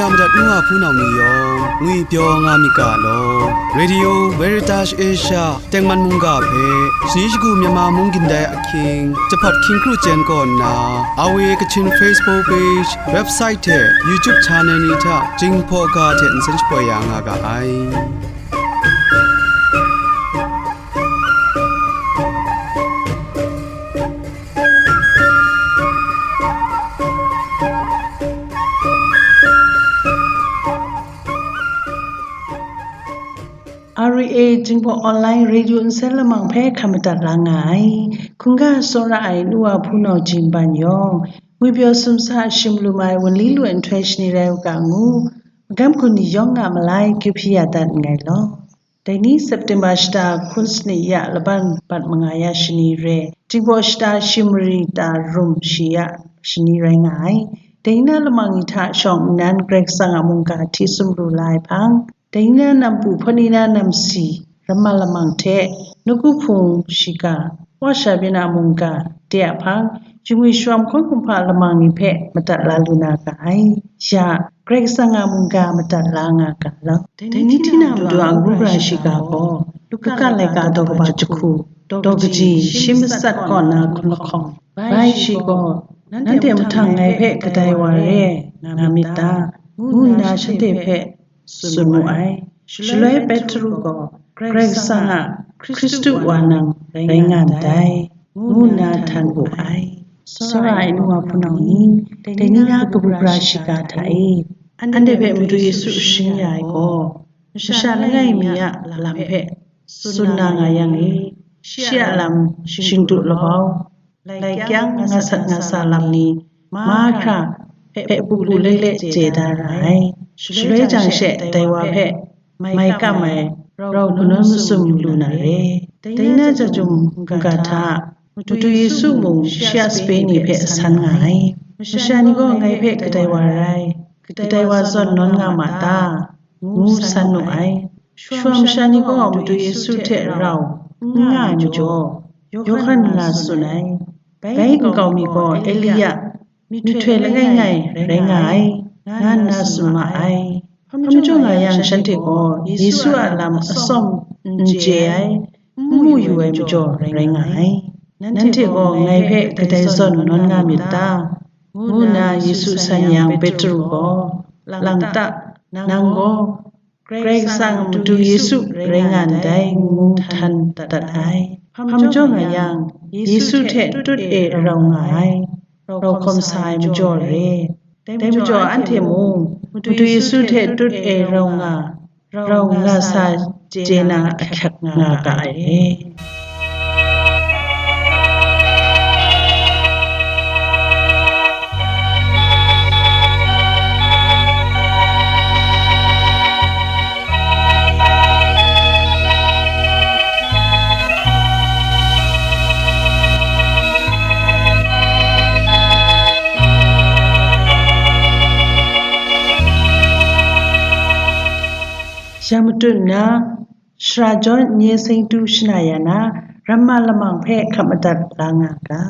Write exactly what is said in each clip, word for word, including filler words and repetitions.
Ya madat nu wa hpunau ni yawng ngwipyaw nga myit ga law. Radio Veritas Asia tengman mungga hpe shani shagu Myanmar mung gindai ahkying jahpat hkying kru chyen kaw nna, awe Kachin Facebook page, website hte YouTube channel ni hta Jinghpaw ga hte nsen shapoi ya nga ga ai. R A Jinghpaw Online Radio nsen lamang hpe hkam madat la nga ai. Hkungga tsawra ai nu wa hpunau jin ban yawng, ngwipyaw sumsa shim lu mai wunli lu nhtoi shani rai u ga ngu, magam gun ni yawng a malai kyu hpyi ya dat nngai law. Dai ni September shata hkun sanit ya laban bat manga ya shani re, Jinghpaw shata shi mari ta rum shi ya shani rai nga ai. Dai na lamang ni hta shawng nnan Karai Kasang a mungga hti sumru la ai hpang, dai na nampu hpawt ni na namsi ramma lamang hte nawku hpung shiga, wa sha byin a mungga de a hpang, jingwi sharawm hkawng kumhpa lamang ni hpe madat la lu na ga ai. Ya, Karai Kasang a mungga madat la nga ga law. Dai ni hti na matu a ngu gara shiga gaw, Luka laika daw kaba jahku, daw kaji shi matsat kaw na hkum lahkawng, bai shi gaw, nanhte mahtang ngai hpe kadai wa re nga myit ta, ngu nna shanhte hpe tsun mu ai. Shaloi Petru gaw, Karai Kasang a Hkristu wa nang rai nga ndai, ngu nna htan wu ai. Tsawra ai nu wa hpunau ni, dai ni na kabu gara shiga hta e, anhte hpe Madu Yesu sharin ya ai gaw, masha langai mi a lam hpe tsun na nga yang e, shi a lam shingdu labau, lai kyang nga sat nga sa lam ni mahkra hpe pupu le le chye da ra ai. Shaloi jang she dai wa hpe mai kam ai rau kanawn masum lu na re. Dai na jahtum mungga hta Madu Yesu mung shi a sape ni hpe san nga ai. Masha ni gaw ngai hpe kadai wa rai, kadai wa zawn nawn nga ma ta? Ngu san nu ai. Shawa masha ni gaw Madu Yesu hte rau n nga ai majaw, Yawhan nga tsun ai. Bai nkau mi gaw Elia, myihtoi langai ngai rai nga ai, nga nna tsun ma ai. Hpa majaw nga yang, shanhte gaw Yesu a lam atsawm n chye ai, n mu yu ai majaw rai nga ai. Nanhte gaw ngai hpe kadai zawn nawn nga myit ta? Ngu nna Yesu san yang, Petru gaw, Lang ta, nang gaw Karai Kasang Madu Yesu rai nga ndai, ngu htan dat ai. Hpa majaw nga yang, Yesu hte tut e rau nga ai, rau hkawm sa ai majaw re. Dai majaw anhte mung, Madu Yesu hte tut e rau nga, rau nga sa chye na ahkyak nga ga ai re. Ya matut nna, Shara jawn nye seng tu shana ya na, ramma lamang hpe hkap madat la nga ga.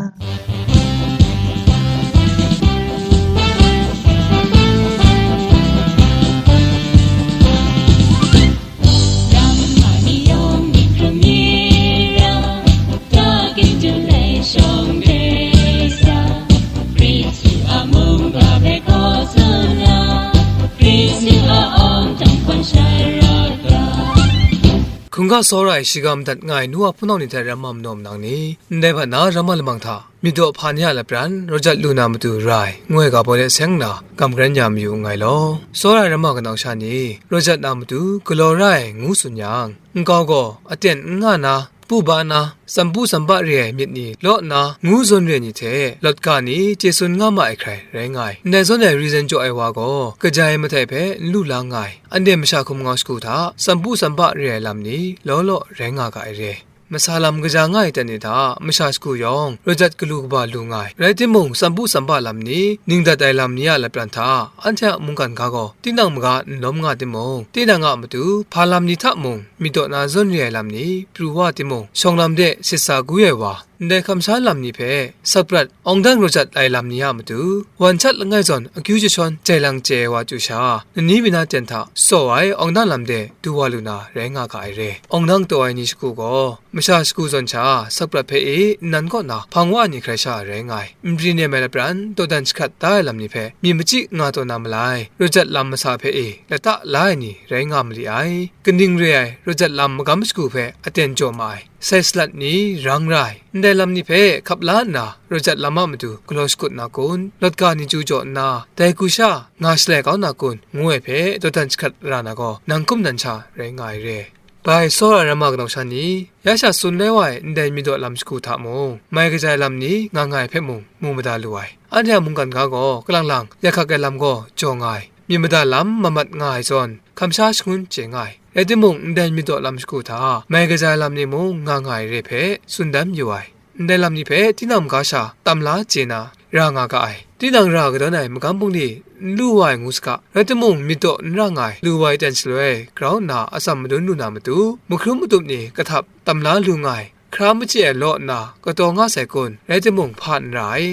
Hkungga tsawra ai shiga madat nga ai nu wa hpunau ni hte ramma manaw manang ni, ndai hpa na ramma lamang hta, myitdaw hpa ni a lapran, rawjat lu na matu ra ai, ngu ai ga baw de seng nna, gam garan ya mayu nngai law, tsawra ai ramma kanau sha ni, rawjat na matu, galaw ra ai, ngu tsun yang, nkau gaw, aten n nga na, pu ba na, sampu sampa re ai myit ni law nna, ngu zawn re ai ni hte, lawt ga ni, chye tsun nga ma ai hkrai, rai nga ai. Ndai zawn ai reason jaw ai wa gaw, kaja ai mahtai hpe n lu la nga ai. Anhte masha hkum ngau shagu hta, sampu sampa re ai lam ni, law law rai nga ga ai re. Masa lam kaja nga ai ten ni hta, masha shagu yawng, rawjat galu kaba lu nga ai. Rai timung, sampu sampa lam ni, ning dat ai lam ni a lapran hta, anhte a mungkan ga gaw, tinang maga n lawm nga timung, tinang a matu, hpa lam ni hta mung, myit daw na zawn re ai lam ni, pru wa timung, shawng lam de sit sa gwi ai wa, Ndai hkamsha lam ni hpe sakprat awng dang raw jat ai lam ni a matu, wan shat langai zawn akyu jashawn jai lang chye ai wa chyu sha, nani mina ten hta tsaw ai awng dang lam de du wa lu na rai nga ga ai re. Awng dang taw ai ni shagu gaw, masha shagu zawn sha sakprat hpe e nnan kaw na hpang wa ai ni hkrai sha rai nga ai. Npri nem ai lapran dawdan jahkrat da ai lam ni hpe myi machyi nga taw na malai, raw jat lam masa hpe e lata la ai ni rai nga mali ai. Kaning re ai raw jat lam magam shagu hpe aten jaw ma ai, sai salat ni rang ra ai, ndai lam ni hpe hkap la nna raw jat lam a matu galaw shakut na kun, lawt ga ni chyu jaw nna, dai hku sha nga shalai kau na kun, ngu ai hpe dawdan jahkrat ra na gaw, nang hkum nan sha rai nga ai re. Bai Sora Rama kanau sha ni, ya sha tsun lai wa ai ndai myit daw lam shagu hta mung, mai kaja ai lam ni nga nga ai hpe mung mu mada lu ai. Anhte a mungkan ga gaw kalang lang ya hkak ai lam gaw jaw nga ai, myit mada lam mamat nga ai zawn, hkamsha shangun chye nga ai. Rai timung, ndai myit daw lam shagu hta mai kaja ai lam ni mung nga nga ai re hpe tsun dan yu ai. Ndai lam ni hpe tinang maga sha tam la chye na ra nga ga ai. Tinang ra kadawn ai magam bungli n lu wa ai ngu saga, rai timung, myit daw n ra nga ai lu wa ai ten shaloi grau nna atsam madun lu na matu, mahkrum matup ni kahtap tam la lu nga ai, hkra machyi ai law nna kataw nga sai kun, rai timung, hpa n ra ai.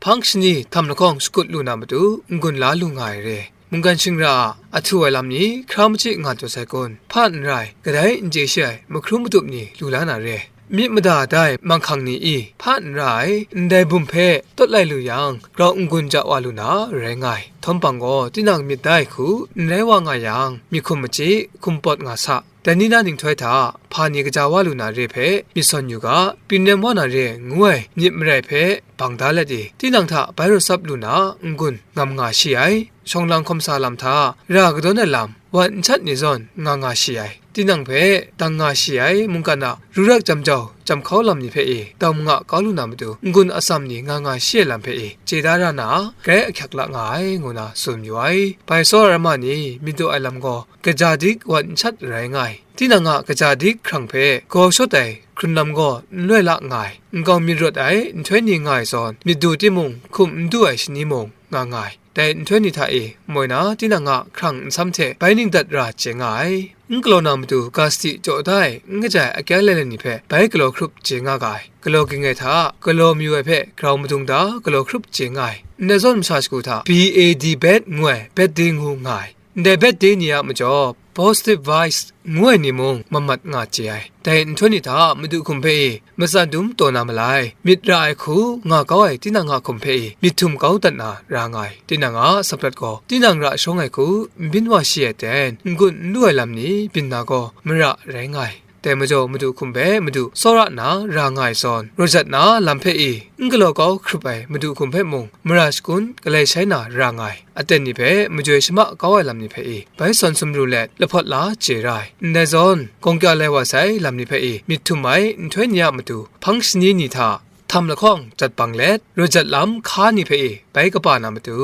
Hpang shani htam lahkawng shakut lu na matu n-gun la lu nga ai re. Mungkan shingra a ahtu ai lam ni hkra machyi nga taw sai kun, hpa n ra ai, kadai n chye shi ai mahkrum matup ni lu la na re. Myit mada da ai manghkang ni i, hpa n ra ai, ndai bum hpe tawt lai lu yang, grau n-gun ja wa lu na rai nga ai. Htawmpang gaw tinang myit da ai hku n rai wa nga yang, myit hkum machyi, hkum pawt nga sa. Dai ni na nhtoi hta hpa ni kaja wa lu na re hpe myit sawn yu ga, pyi nem wa na re ngu ai myit marai hpe bang da let i, tinang hta bai rawt tsap lu na n-gun ngam nga shi ai. Shawng lang hkawm sa lam hta ra kadawn ai lam, wan n shat ni zawn nga nga shi ai. Tinang hpe dang nga shi ai mungkan a ru rak jam jau jam hkau lam ni hpe i, dau manga kau lu na matu n-gun atsam ni nga nga shi ai lam hpe i, chye da ra na, grai ahkyak la nga ai, ngu na tsun yu ai. Bai Sora Rama ni myit daw ai lam gaw, kaja dik wan n shat rai nga ai. Tinang a kaja dik hkrang hpe gaw shawt ai hkrun lam gaw n loi la nga ai. Nkau myit rawt ai nhtoi ni nga ai zawn, myit du timung, hkum n du ai shani mung nga nga ai. Dai nhtoi ni hta e moi na, tinang a hkrang nsam hte bai ning dat ra chye nga ai. N galaw na matu ga sadi jaw da ai, n kaja ai akyang lailai ni hpe bai galaw hkrup chye nga ga ai. Galaw ging ai hta galaw mayu ai hpe grau madung da galaw hkrup chye nga ai. Ndai zawn masha shagu hta B A D, bad ngu ai, bad day ngu nga ai. Ndai bad day ni a majaw, positive vibes ngu ai ni mung mamat nga chye ai. Dai nhtoi ni hta madu hkum hpe e matsan dum taw na malai, myit ra ai hku nga kau ai tinang a hkum hpe e myit htum kau dat na ra nga ai. Tinang a saprat gaw tinang ra shawng ai hku n byin wa shi ai ten, n-gun n lu ai lam ni byin na gaw mara rai nga ai. Dai majaw, madu hkum hpe madu tsawra nna ra nga ai zawn, raw jat na lam hpe e n galaw kau hkrup ai madu hkum hpe mung mara shagun galai shai na ra nga ai. Aten ni hpe majoi shama kau ai lam ni hpe e bai sawn sumru let lahpawt la chye ra ai. Ndai zawn, gawng kya lai wa sai lam ni hpe e myit htum ai nhtoi ni a matu hpang shani ni hta htam lahkawng jat bang let, raw jat lam hka ni hpe e bai kaba na matu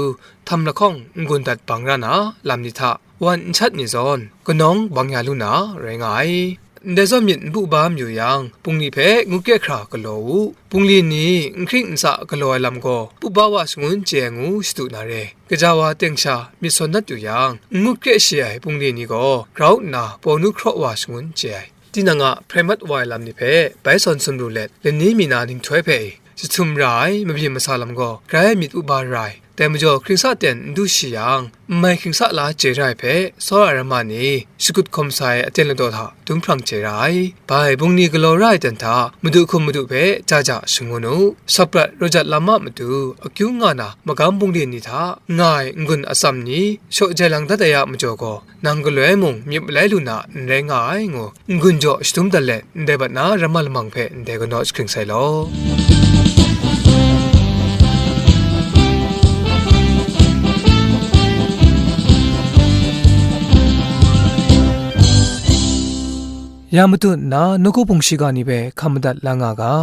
htam lahkawng n-gun dat bang ra na lam ni hta wan n shat ni zawn, kanawng bang ya lu na rai nga ai. Ndai zawn myit n pu ba mayu yang, bungli hpe ngut kre hkra galaw u. Bungli ni n hkring n tsa galaw ai lam gaw, pu ba wa shangun chye ai ngu shadu na re. Gaja wa teng sha myit sawn dat yu yang, n ngut kre shi ai bungli ni gaw grau nna pawnu hkraw wa shangun chye ai. Tinang a hprai mat wa ai lam ni hpe bai sawn sumru let, lani mi na nhtoi hpe e jahtum ra ai mabyin masa lam gaw, grai myit pu ba ra ai. Dai majaw, hkring sa ten n du shi yang, n mai hkring sa la chye ra ai hpe, tsawra ai rama ni shakut hkawm sa ai aten ladaw hta dum hprang chye ra ai. Bai, bungli galaw ra ai ten hta madu hkum madu hpe ja ja shangun u. Shawprat raw jat lam a matu akyu nga na magam bungli ni hta nga ai n-gun atsam ni shaw jai lang dat ai a majaw gaw, nang galoi mung myit malai lu na n rai nga ai, ngu n-gun jaw shadum dat let, ndai bat na ramma lamang hpe ndai ganaw jahkring sai law. Ya matut nna, nawku hpung shiga ni hpe hkam madat la nga ga.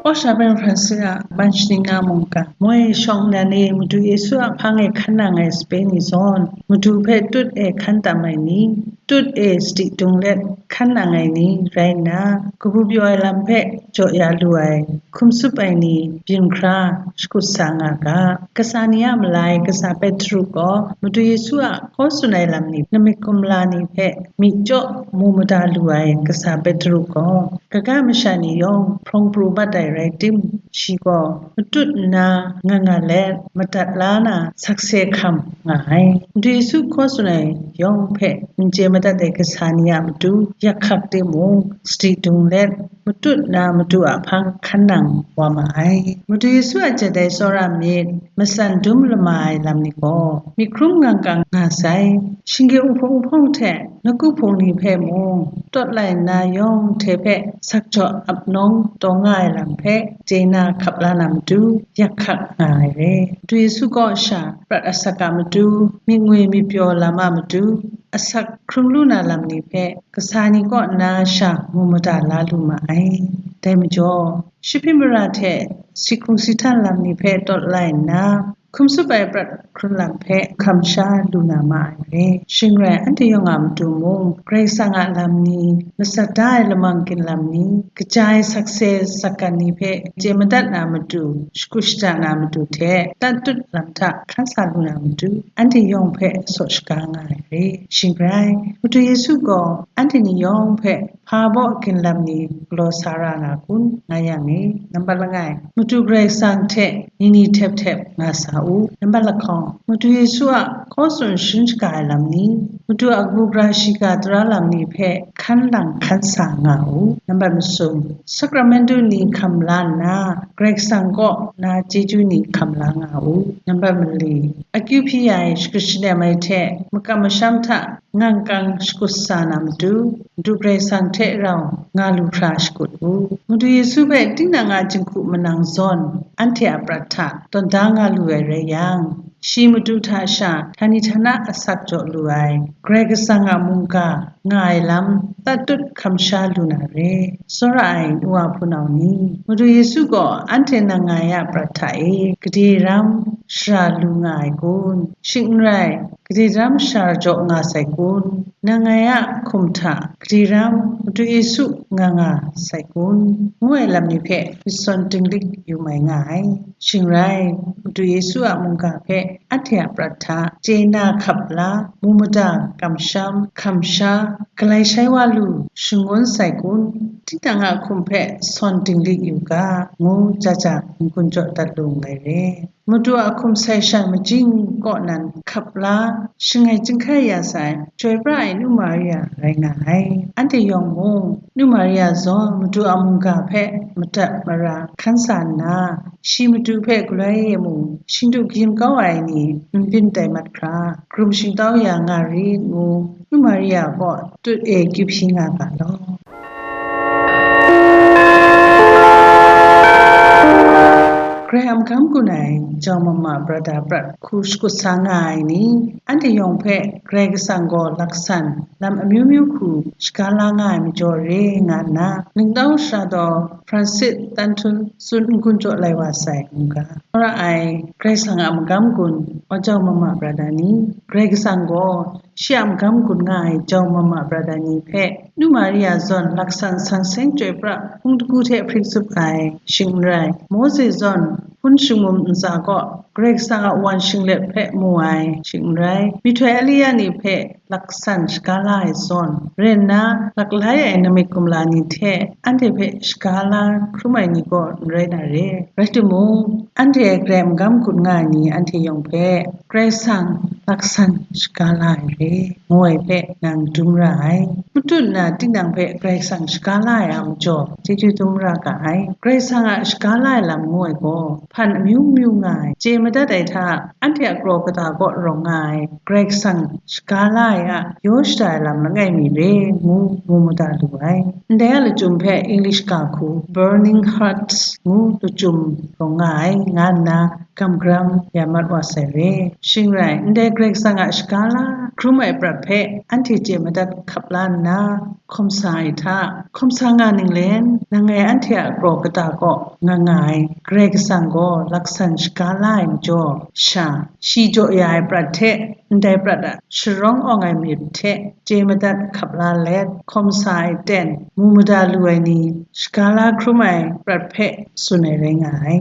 Osha Francis a ban shani nga mungkan, moi shawng nnan e Madu Yesu a hpang e hkan nang ai sape ni zawn, Madu hpe tut e hkan tam ai ni, tut e sadi dung let hkan nang ai ni rai nna, kabu pyaw ai lam hpe jaw ya lu ai, hkum tsup ai ni byin hkra shakut sa nga ga, kasa ni a malai kasa Petru gaw Madu Yesu a hkaw tsun ai lam ni, namik kumla ni hpe myi chyaw mu mada lu ai kasa Petru gaw, kaga masha ni yawng hprawng pru mat ai rai tim, shi gaw matut nna nga nga let madat la na sakse hkam nga ai. Madu Yesu hkaw tsun ai yawng hpe n chye madat ai kasa ni a matu yak hkak timung, sadi dung let, matut na matu a hpang hkan nang wa ma ai. Madu Yesu a jat ai tsawra myit, matsan dum lama ai lam ni gaw, myi hkrum ngang kang nga sai. Shinggyim uhpung uhpung hte nawku hpung ni hpe mung, tawt lai nna yawng hte hpe sakjaw ap nawng taw nga ai lam hpe chye na hkap la na matu, yak hkak nga ai re. Madu Yesu gaw sha prat asak a matu, myit ngwi myit pyaw lam a matu, asak hkrung lu na lam ni hpe kasa ni kaw nna sha mu mada la lu ma ai. Dai majaw, shi hpyi mara hte si hkrung si htan lam ni hpe tawt lai nna, hkum tsup ai prat hkrun lam hpe hkam sha lu na ma ai re. Shing rai, anhte yawng a matu mung, Karai Kasang a lam ni, matsat da ai lamang ginlam ni, kaja ai sakse sakgan ni hpe chye madat na matu, shakut shada na matu hte, tat tut lam hta hkan sa lu na matu, anhte yawng hpe saw shaga nga ai re. Shing rai, Madu Yesu gaw anhte ni yawng hpe hpa baw ginlam ni galaw sa ra na kun, nga yang e, nambat langai, Madu Karai Kasang hte ni ni htep htep nga sa u. Nambat lahkawng, Madu Yesu a hkaw tsun sharin shaga ai lam ni, Madu a kabu gara shiga tara lam ni hpe hkan lang hkan sa nga u. Nambat masum, sakramentu ni hkam la nna, Karai Kasang kaw na chyeju ni hkam la nga u. Nambat mali, akyu hpyi ai shagrit shanem ai hte makam masham hta ngang kang shakut sa na matu, Madu Karai Kasang hte rau nga lu hkra shakut u. Madu Yesu hpe tinang a jinghku manang zawn anhte a prat hta tawn da nga lu ai rai yang, shi matu hta sha htani htana asak jaw lu ai Karai Kasang a mungga nga ai lam tat tut hkam sha lu na re. Tsawra ai nu wa hpunau ni, Madu Yesu gaw anhte nang ngai a prat hta e gade ram shara lu nga ai kun? Shing n rai, gade ram shara jaw nga sai kun? Nang ngai a hkum hta gade ram Madu Yesu nga nga sai kun? Ngu ai lam ni hpe myit sawn dinglik yu mai nga ai. Shing rai, Madu Yesu a mungga hpe anhte a prat hta chye na hkap la, mu mada, kamsham, hkam sha, galai shai wa lu, shangun sai kun? Tinang a hkum hpe sawn dinglik yu ga, ngu ja ja n-gun jaw dat lu nngai re. Madu a hkum sai shan majing kaw nan hkap la, shangai chyinghkai ya sai, Chyoi pra ai Nu Maria rai nga ai. Anhte yawng mung, Nu Maria zawn Madu a mungga hpe madat mara hkan sa nna, shi matu hpe galoi e mung, shingdu kayin kau ai ni n byin tai mat hkra, hkarum shingtau ya nga rit ngu, Nu Maria kaw tut e kyu hpyi nga ga law. Karai a magam gun ai jau mama brata prat hku shakut sa nga ai ni, anhte yawng hpe Karai Kasang gaw laksan lam amyu myu hku shaga la nga ai majaw re nga nna, ningtau sara daw Francis tan htu tsun n-gun jaw lai wa sai, ngu ga. Tsawra ai Karai Kasang a magam gun, wa jau mama brata ni, Karai Kasang gaw shi a magam gun nga ai jau mama brata ni hpe Nu Maria zawn laksan san seng chyoi pra hpung dagu hte hpring tsup ai, shing n rai, Mawse zawn hpun shingmum ntsa kaw Karai Kasang a wan shinglet hpe mu ai, shing n rai, myihtoi Elia ni hpe laksan shaga la ai zawn, rai nna, laklai ai namik kumla ni hte anhte hpe shaga la hkrum ai ni gaw n rai na re. Rai timung, anhte a Karai a magam gun nga ai ni anhte yawng hpe Karai Kasang laksan shaga la ai re, ngu ai hpe nang dum ra ai. Matut nna tinang hpe Karai Kasang shaga la ai a majaw, chyeju dum ra ga ai. Karai Kasang a shaga la ai lam ngu ai gaw, hpan amyu myu nga ai, chye madat ai hta, anhte a kraw kata kaw rawng nga ai, Karai Kasang shaga la ai a yaw shada ai lam langai mi re, ngu mu mada lu ai. Ndai a lachyum hpe English ga hku Burning Hearts ngu lachyum rawng nga ai, nga nna gam garam ya mat wa sai re. Shing rai, ndai Karai Kasang a shaga la hkrum ai prat hpe anhte chye madat hkap la nna, hkawm sa ai hta, hkawm sa nga ninglen, nang ngai anhte a kraw kata kaw nga nga ai Karai Kasang gaw laksan shaga la ai majaw, sha, shi jaw ya ai prat hte ndai prat a sharawng awng ai myit hte chye madat hkap la let, hkawm sa ai ten, mu mada lu ai ni, shaga la hkrum ai prat hpe tsun ai rai nga ai.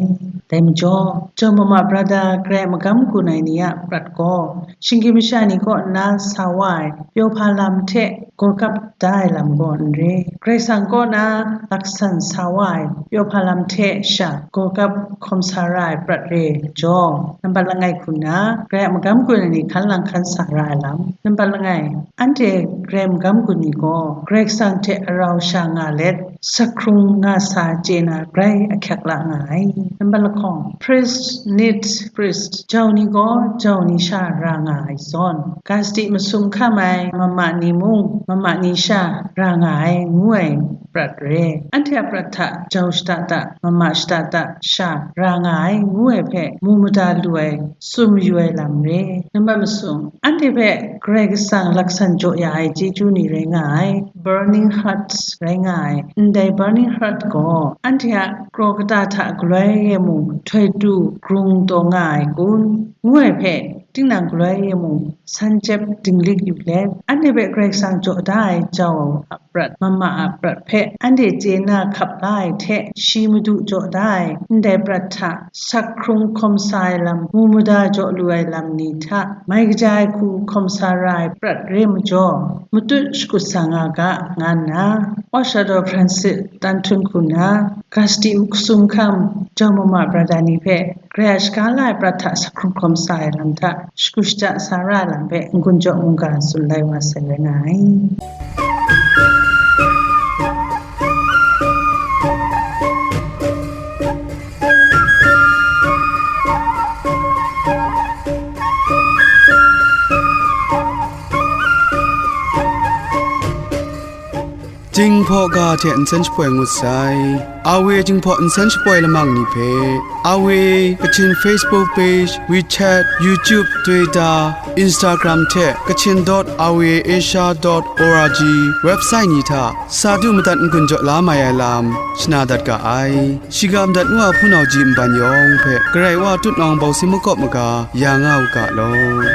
Dai majaw, jau mama brata grai magam gun ai ni a prat gaw, shinggyim masha ni kaw nna sa wa ai pyaw hpa lam hte gaw kap da ai lam gaw n re. Karai Kasang kaw na laksan sa wa ai pyaw hpa lam hte sha gaw kap hkawm sa ra ai prat re ai majaw, nambat langai hku nna, grai a magam gun ai ni hkan lang hkan sa ra ai lam. Nambat langai, anhte grai magam gun ni gaw, Karai Kasang hte arau sha nga let, sakhkrung nga sa chye na grai ahkyak la nga ai. Nambat lahkawng, priest needs priest, jau ni gaw jau ni sha ra nga ai zawn, ga sadi masum hkam ai mama ni mung, mama ni sha ra nga ai, ngu ai prat re. Anhte a prat hta jau shada da, mama shada da sha ra nga ai, ngu ai hpe mu mada lu ai, tsun mayu ai lam re. Nambat masum, anhte hpe Karai Kasang laksan jaw ya ai chyeju ni rai nga ai, burning hearts rai nga ai. Ndai burning heart gaw anhte a kraw kata hta galoi e mung htoi tu grung taw nga ai kun, ngu ai hpe, tinang galoi e mung san jep dinglik yu let, anhte hpe Karai Kasang jaw da ai jau a prat, mama a prat hpe anhte chye na hkap la ai hte, shi Madu jaw da ai ndai prat hta sakhkrung hkawm sa ai lam, mu mada jaw lu ai lam ni hta mai kaja ai hku hkawm sa ra ai prat re majaw, matut shakut sa nga ga, nga nna, Wa Sha Daw Francis tan htum hku nna, ga sadi masum hkam jau mama brata ni hpe Karai a shaga la ai prat hta sakhkrung hkawm sa ai lam hta, shagu shada sa ra ai lam hpe n-gun jaw mungga tsun lai wa sai rai nga ai. Jinghpaw ga hte nsen shapoi ngut sai. Awe Jinghpaw nsen shapoi lamang ni hpe, Awe Kachin Facebook page, WeChat, YouTube, Twitter, Instagram hte Kachin dot awe asia dot org website ni hta sa du madat n-gun jaw la mai ai lam shana dat ga ai. Shiga madat ngu a hpunau ji nban yawng hpe Karai Wa tutnawng bawsi makawp maga ya nga u ga law.